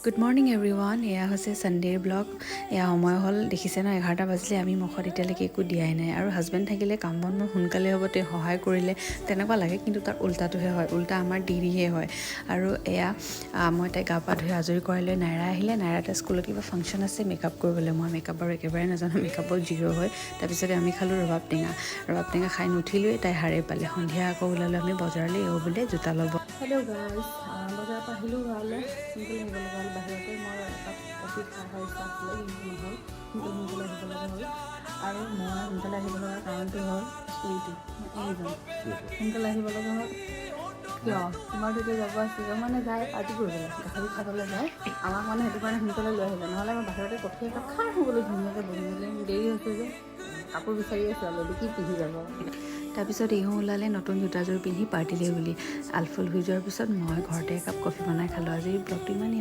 Good morning everyone. এয়া হৈছে ছানডে'ৰ blog. এয়া সময় হ'ল, দেখিছে ন, 11টা বাজিলে। আমি মুখত এতিয়ালৈকে একো দিয়াই নাই। আৰু হাজবেণ্ড থাকিলে কাম বন মোৰ সোনকালে হ'ব, তেওঁ সহায় কৰিলে তেনেকুৱা লাগে, কিন্তু তাৰ উল্টাটোহে হয়, উল্টা আমাৰ দেৰিহে হয়। আৰু এয়া মই তাইক গা পা ধুই আজৰি কৰাই লৈ নাইৰা আহিলে। নাইৰা তাই স্কুলত কিবা ফাংচন আছে, মেকআপ কৰিবলৈ। মই মেকআপ বাৰু একেবাৰে নাজানো, মেকআপত জিৰ' হয়। তাৰপিছতে আমি খালোঁ ৰবাব টেঙা। ৰবাব টেঙা খাই নুঠিলোৱেই, তাই সাৰে পালে। সন্ধিয়া আকৌ ওলালোঁ আমি বজাৰলৈ, এওঁ বোলে জোতা ল'ব। হেল্ল' গাইজ, বজাৰৰ পৰা আহিলোঁ ঘৰলৈ। সোনকালে আহিব লগা হ'ল। বাহিৰতে মই একাপ কফি খাই অহা ইচ্ছা আছিলে, কিন্তু নহ'ল। সোনকালে সোনকালে আহিব লগা হ'ল। আৰু মই সোনকালে আহিব লগা কাৰণটো হ'ল এইটো, এইজন। সোনকালে আহিব লগা হ'ল কিয়? তোমাৰতো এতিয়া যাব আছিলে, মানে যায় পাৰ্টি কৰিবলৈ, গাহৰি খাবলৈ যায়। আমাক মানে সেইটো কাৰণে সোনকালে লৈ আহিলে, নহ'লে মই বাহিৰতে কফি একাপ খাই আহোঁ বোলো ধুনীয়াকৈ বহি মেলি। দেৰি হৈছে যে, কাপোৰ বিচাৰি আছোঁ অলৰেডি, কি পিন্ধি যাব। তাৰপিছত ইহো ওলালে নতুন জোতাযোৰ পিন্ধি পাৰ্টিলৈ বুলি। আলফুল হৈ যোৱাৰ পিছত মই ঘৰতে একাপ কফি বনাই খালোঁ। আজিৰ ব্লগটো ইমানেই।